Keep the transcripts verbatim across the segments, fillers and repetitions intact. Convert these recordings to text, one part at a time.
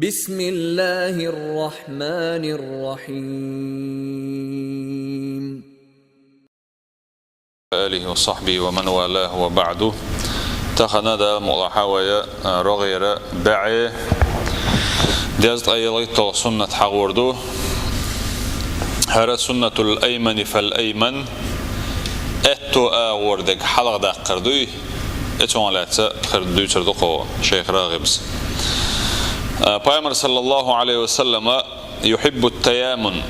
بسم الله الرحمن الرحيم. آله وصحبه ومن والاه وبعد. Тахан Дала мукъ лахь вай, а, рогӀера бӀаь дезткъа ялхитталгӀа суннат хьагӀур ду. ХӀара суннатул аймани фал айман, аьтту агӀор дерг хьалха даккхар дуй. Эцунга лаьцна хир дуьйцур ду кхо шайх РагӀибас. А, Пайхамар, саллаллаху Ӏалайхи ва саллама, юхиббут таяммун,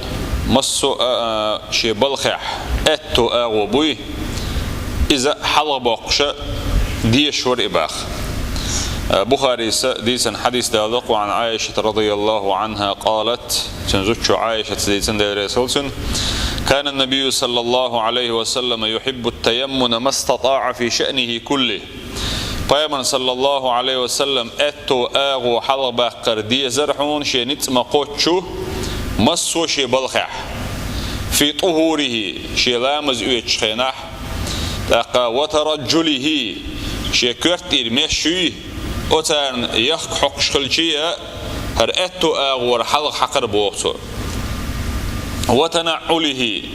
массо а, а, шен балхехь аьтту агӀо буй, иза хьалха боккхуш дезаш вар и бах. А, Бухарис дийцина хьадис далла, ва Ӏан Ӏаишата радияллаху Ӏанха къалат, цуьнан зудчо Ӏаишатас дийцина, Дела реза хуьлда цунна: «Кана набию саллаллаху Ӏалайхи ва саллама юхиббут таяммуна мастатаӀа фи шаънихи куллихи». Пайхамар, саллаллаху Ӏалайхи ва саллам, аьтту агӀо хьалха баккхар дезар хьуна шен ницкъ ма кхоччу массо а шен балхехь. Фи тӀухурихи, шен ламаз оьцучу хенахь, тӀаккха ва тараджулихи, шен коьрта тӀера меш юй, оцарна яхка хьокхуш хилча а, хӀара аьтту агӀор хьалха хьакхар боху цо. Ва танаӀӀулихи,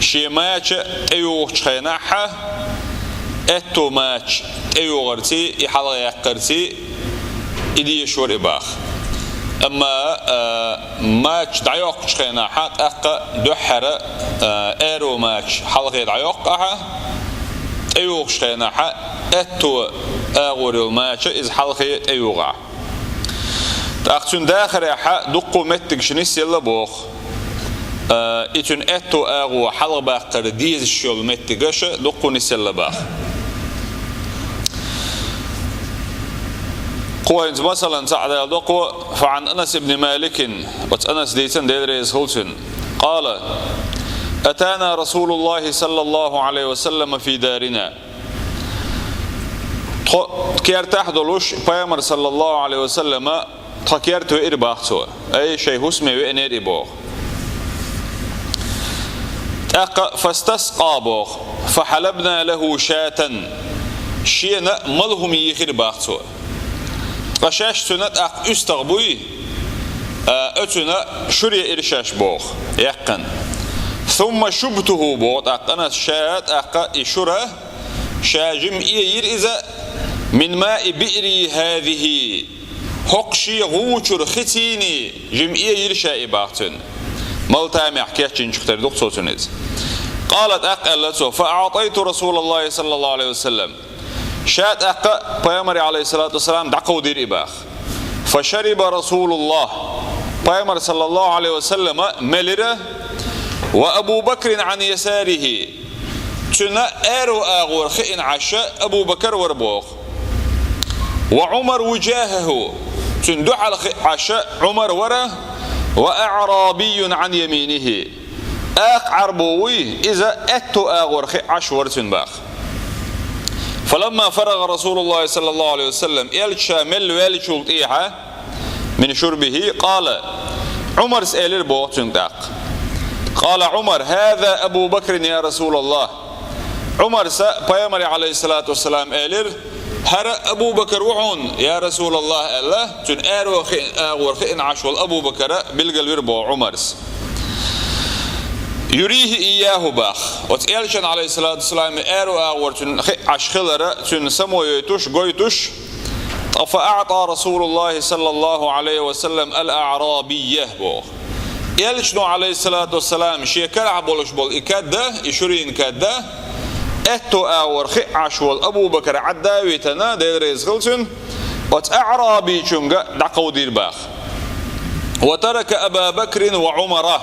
шен мача тӀеюхучу хенахь, аьтту мача тӀеюхарций, и хьалха яккхарций, и дезаш вар и бах. Амма, а, мача дӀайоккхучу хенахь, тӀаккха дуьххьара, а, аьрру мача хьалхе дӀайоккху ахьа, тӀеюхучу хенахь аьтту агӀор йолу мача иза хьалхе тӀеюху ахьа. ТӀаккха цуьнан дахарехь дуккха меттигаш нисъелла боху. А, и цуьнан аьтту агӀо хьалха баккхар дезаш йолу меттигаш дуккха нисъелла бах. Кхо хӀинца масалан цхьаъ дала до кхо, фа Ӏан Анас ибн Маликин, оцу Анас дийцина, Дела реза хуьлда цунна, къала: «Атана Расулуллахи саллаллаху Ӏалайхи ва саллама фи дарина». Тхо кертахь долуш, Пайхамар, саллаллаху Ӏалайхи ва саллама, тхан керта веара бах цо. Ай, шайн хӀусаме веанера и боху. ТӀаккха фастаскъа боху, фахьалабна лаху шатан. Шена мала хӀума йийхира бах цо. Ткъа шаьш цуьнан тӀаккха уьстагӀ буй, а, оцуьнан шура еара шаьш боху, яьккхина. Сумма шубтуху боху, тӀаккха Анас ша тӀаккха и шура, ша жима эйира иза, мин маи биъри хазихи. ХӀокху шен гӀу чуьра хи цӀийний жима эйира ша и бах цуьнан. Мала тамехь кечйинчух тера ду-кх цо цуьнан иза. Къала, тӀаккха аьлла цо, фа аӀтайту Расулаллахи саллаллаху Ӏалайхи ва саллам. Ша тӀаккха Пайхамаре, Ӏалайхиссалату вассалам, дӀакховдийра и бах. Фа шариба Расулуллах. Пайхамар, саллаллаху Ӏалайхи ва саллама, мелира, ва Абу Бакрин Ӏан ясарихи. Цуьнан аьрру агӀор хиъна Ӏаш Абу Бакр вара боху. Ва Ӏумар вижахаху. Цуьнан дуьхьал хиъна Ӏаш Ӏумар вара, ва аӀрабийюн Ӏан яминихи. Акха Ӏарбо вуй, иза аьтту агӀор хиъна Ӏаш вара цуьнан бах. Фаламма фарагӀа Расулуллахи саллаллаху Ӏалайхи ва саллам, элча ша мелла ваьллачул тӀехьа, мин шурбихи, къала, Ӏумарс элира боху цуьнга тӀаккха. Къала Ӏумар, хаза Абу Бакрин, я Расулаллах. Ӏумарса Пайхамаре, Ӏалайхиссалату вассалам, элира, хӀара Абу Бакр ву хьуна, я Расулаллах, аьлла, цуьнан аьрру хи-, агӀор хиъна Ӏаш волу Абу Бакр билгалвира боху Ӏумарс. Юрихи ийяху бах. Оцу элчан, Ӏалайхиссалату вассалам, аьрру агӀор цуьнан хиъна Ӏаш хилар цуьнан само йойтуш, гойтуш, ткъа фа аӀта Расулуллахи саллаллаху Ӏалайхи ва саллам ал-аӀрабийя боху. Элчано, Ӏалайхиссалату вассалам, шен карахь болуш болу и кад, и шурийн кад, аьтту агӀор хиъна Ӏаш волу Абу Бакр Ӏадда а витина, Дела реза хуьлда цуьнан, оцу аӀрабичуьнга дӀакховдийра бах. Ва тарака Аба Бакрин ва Ӏумара.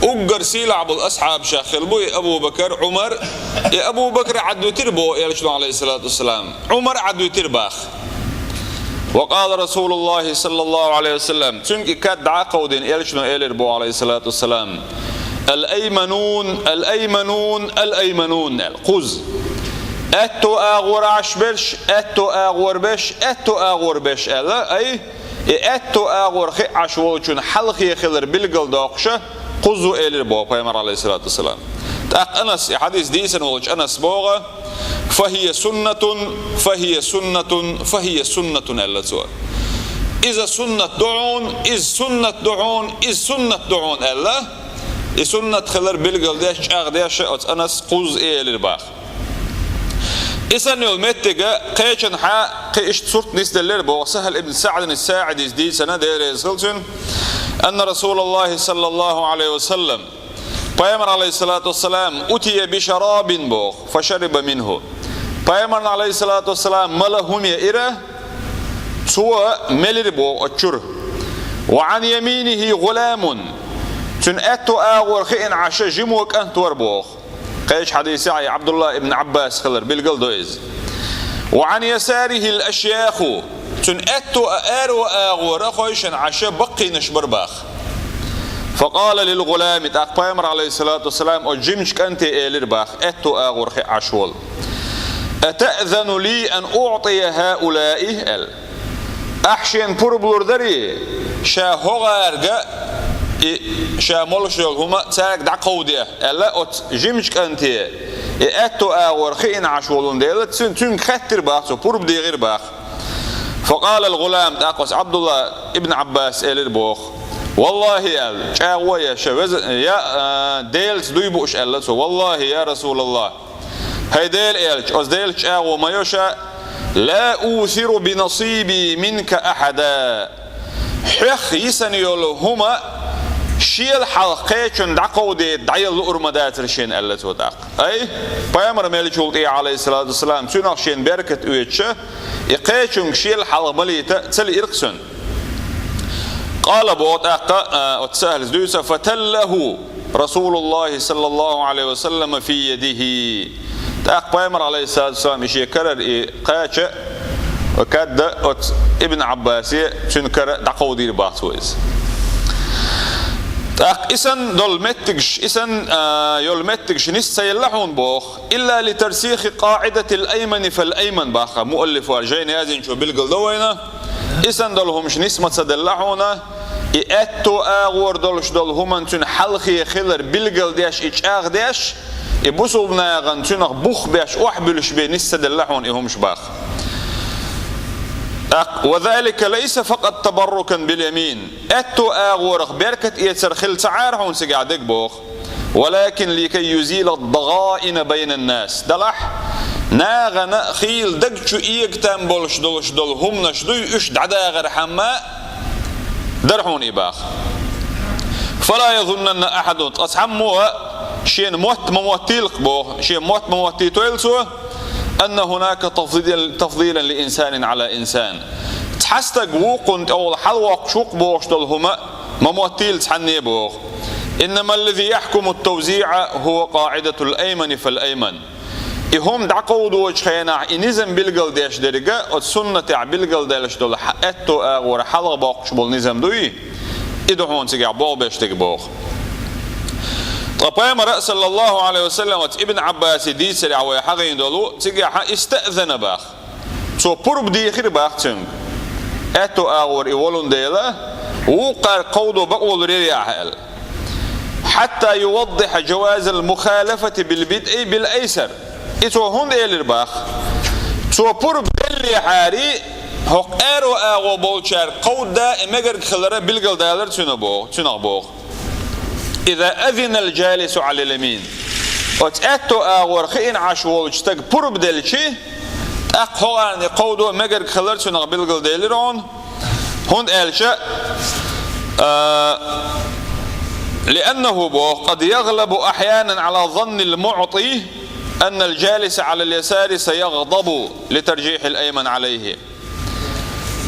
Уггар сийлахь болу асхьабашах хилла бу и Абу Бакр, Ӏумар. И Абу Бакр Ӏадвитира боху элчано, Ӏалайхиссалату вассалам. Ӏумар Ӏадвитира бах. Ва къала Расулуллахи саллаллаху Ӏалайхи ва саллам. Цуьнга и кад дӀа а кховдийна, элчано элира боху, Ӏалайхиссалату вассалам: «Ал-айманун, ал-айманун, ал-айманун», аьлла, кхузза. Аьтту агӀор Ӏаш берш, аьтту агӀор берш, аьтту агӀор берш аьлла, ай, и аьтту агӀор хиъна Ӏаш волчун хьалхе хилар билгалдоккхуш, кхузза элира боху Пайхамар, Ӏалайхиссалату вассалам. ТӀаккха Анас, и хьадис дийцина волчу Анас боху: «Фахия суннатун, фахия суннатун, фахия суннатун», аьлла цо. «Иза суннат ду хьуна, иза суннат ду хьуна, иза суннат ду хьуна», — аьлла. И суннат хилар билгалдеш, чӀагӀдеш оцу Анас кхузза элира боху. И санна йолу меттиг кхечанхьа кхин иштта сурт нисделлера боху СахӀл ибн СаӀдин СаӀидис дийцина, Дела реза хила цунна: «Анна Расулаллахи саллаллаху Ӏалайхи ва саллам, Пайхамар, Ӏалайхиссалату вассалам, утия бишарабин», — боху, «фашариба минху». Пайхамарна, Ӏалайхиссалату вассалам, мала хӀума яра, цо мелира боху оцу чуьра. «Ва Ӏан яминихи гӀуламун». Цуьнан аьтту агӀор хиъна Ӏаш жима кӀант вара боху. Кхечу хьадисехь и Ӏабдулла ибн Ӏаббас хилар билгал до иза. «Ва Ӏан ясарихил ашъяху». Цуьнан аьтту а, аьрру агӀора хойшина Ӏаш баккхийнаш бара боху. «Факъала лил гӀулами», тӀаккха Пайхамар, Ӏалайхиссалату вассалам, оцу жимачу кӀанте элира боху, аьтту агӀор хиъна Ӏаш волу: «Атаъзану ли ан уътия хӀаулаи?» — аьлла. «Ахь шена пурба лур дарий, ша хӀокхаьрга и ша молуш йолу хӀума цаьрга дӀакховдийла?» — аьлла, оцу жимачу кӀанте и аьтту агӀор хиъна Ӏаш волун дела, цуьн-, цуьнга хаьттира боху цо, пурба дийхира боху. «Факъала ал-гӀулам», тӀаккха оцу Ӏабдулла ибн Ӏаббас элира боху: «Валлахи», — аьлла, чӀагӀо а еш, веза-, я, а, Делаца дуй бууш, аьлла цо, «валлахи, я Расулаллах, хӀай Делан элча, оцу Делаца чӀагӀо ма йо ша, ла усиру би насиби минка ахьада. Хьох йисина йолу хӀума шел хьалха кхечунна дӀакховдийта дӀаяла луур ма дацара шена», — аьлла цо тӀаккха. Ай, Пайхамар меллачул тӀе, Ӏалайхиссалату вассалам, цуьнах шена беркат оьцуш, и кхечуьнга шел хьалха малийта ца лиира-кх цунна. Къала боху тӀаккха, а, оцу СахӀлас дуьйцу: «Фаталлаху Расулуллахи саллаллаху Ӏалайхи ва саллама фи ядихи». ТӀаккха Пайхамар, Ӏалайхиссалату вассалам, и шен карара и кхача, кадда оцу Ибн Ӏаббасе, цуьнан кара дӀакховдийра боху цо иза. ТӀаккха и санна долу меттигаш, и санна, а, йолу меттигаш нис ца елла хьуна боху, илла ли тарсихи къаӀидатил аймани фал айман боху муаллифо, жайна яздинчо билгал до вайна. И санна долу хӀумаш нис ма ца делла хьуна, и аьтту агӀор долуш долу хӀуманна цуьнан хьалхе хилар билгалдеш, и чӀагӀдеш, и бусулба нахана цуьнах бух беш, охьабуьллуш бен нис ца делла хьуна и хӀумаш боху. ТӀаккха: «Ва залика лайса факъат табаррукан бил ямин». Аьтту агӀорах беркат эцар хила ца Ӏара хьуна цигахь дерг боху. «Валакин ликай юзила дагӀаина байнан нас». Делахь, нахана хийла даг чу эга там болуш долуш долу хӀуманаш дуй, уьш дӀадахархьама дара хьуна и боху. «Фала язуннанна ахьадун», ткъа цхьаммо а шена мотт ма моттийла-кх боху, шена мотт ма моттийтойла цо, «анна хӀунака тафдилан, тафдилан ли инсанин Ӏала инсан». Цхьа стаг вукхунна тӀехула хьалавоккхуш ву-кх бохуш долу хӀума ма моттийла цхьанне боху. «Иннама ллази яхькуму ттавзиӀа хӀува къаӀидатул аймани фал айман». И хӀума дӀакховдочу хенахь и низам билгалдеш дерг, оцу суннатехь билгалделлаш долу хьа-, аьтту агӀора хьалха боккхуш болу низам дуй, и ду хьуна цигахь болх беш дерг боху. Ткъа Пайхамара, саллаллаху Ӏалайхи ва саллам, оцу Ибн Ӏаббасе дийцарехь вай хьахийна долу, цигахь истаъзана боху. Цо пурба дийхира боху цуьнга. Аьтту агӀор и волун дела, вукхаьрга кховдо бакъо лур яра ахь аьлла. «Хьатта юваддиха жавазал мухалафати бил бидъи бил айсар». И цо хӀунда элира боху? Цо пурба деллехьара, хӀокху аьрру агӀо болчаьрга кховдда и мегарг хилар билгалдалар цуьнан боху, цуьнах боху. «Иза азинал жалису Ӏалал ямин». Оцу аьтту агӀор хиъна Ӏаш волчу стага пурба делчи, тӀаккха хӀокхарна и кховдо мегарг хилар цуьнах билгалделира хьуна. ХӀунда аьлча, а, «лианнаху», боху, «къад ягълабу ахьянан Ӏала заннил муъти аннал жалиса Ӏалал ясари саягъдабу ли таржихьил айман Ӏалайхи».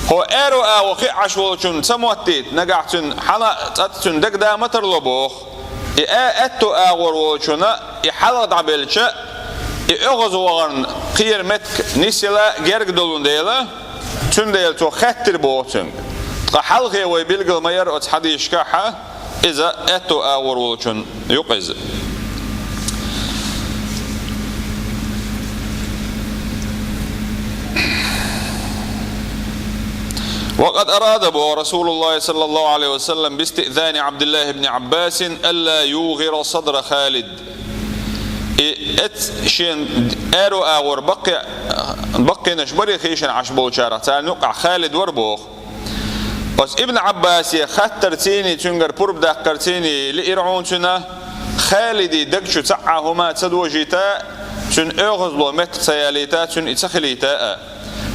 ХӀо аьрру агӀо хиъна Ӏаш волчунна ца моттийта, нагахь цуьнан хьала цӀа цуьнан дагада ма тарло боху. И а-, аьтту агӀор волчунна и хьалха дӀабелча, и оьгӀаз вахарна кхера меттиг нисъяла герга долун дела, цундела цо хаьттира боху цуьнга. Ткъа хьалхе вай билгал ма яра оцу хьадисашкахь, иза аьтту агӀор волчун юкъа иза. «Ва къад арада», боху, «Расулуллахи саллаллаху Ӏалайхи ва саллам бистиъзани Ӏабдиллахи ибн Ӏаббасин алла югӀира садра Халид». И эц шен аьрру агӀор баккхи-, баккхийнаш барий хийшина Ӏаш болчарах, царна юкъахь Халид вара боху. Оцу Ибн Ӏаббасе хаттарций, цуьнгара пурба даккхарций лиира хьуна цуьнан, Халидан даг чу цхьа а хӀума ца дожийта, цуьнан оьгӀазло меттах ца ялийта, цуьнан и ца хилийта а.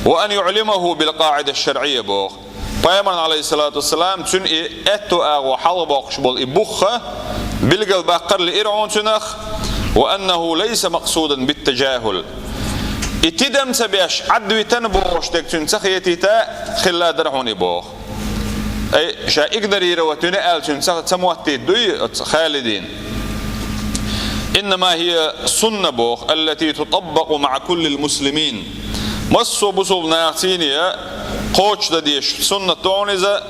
«وأن يعلمه بالقاعدة الشرعية», боху. Пайхамарна, Ӏалайхиссалату вассалам, цуьнан и аьтту агӀо хьалхабоккхуш болу и бух билгалбаккхар лиира хьуна цуьнах, «وأنه ليس مقصودا بالتجاهل». И тидам ца беш, Ӏадвитина бохуш дерг цуьнан ца хетийта хилла дара хьуна и, боху. Ай, ша игнорировать вина аьлла цуьнан ца, ца моттийта дуй оцу Халидина. «إنما هي سنة», боху, «التي تطبق مع كل المسلمين». Массо а бусулба нахаца кхочушдан дезаш суннат ду хьуна иза,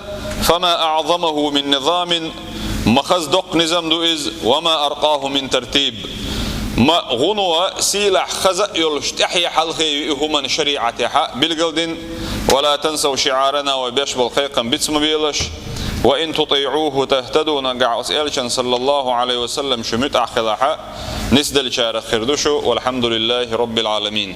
«فما أعظمه من نظام», ма хаза доккха низам ду иза, «وما أرقاه من ترتيب». Ма гӀуно сийлахь хаза а йолуш, тӀаьхье хьалхе ю и хӀуманна шариӀатехь билгалдина, «ولا تنسوا شعارنا», вай беш болу кхайкхам биц ма белаш, «وإن تطيعوه تهتدوا», нагахь оцу элчанна, саллаллаху Ӏалайхи ва саллам, шу муьтӀахь хилахь, нисделлачарах хир ду шу, «والحمد لله رب العالمين».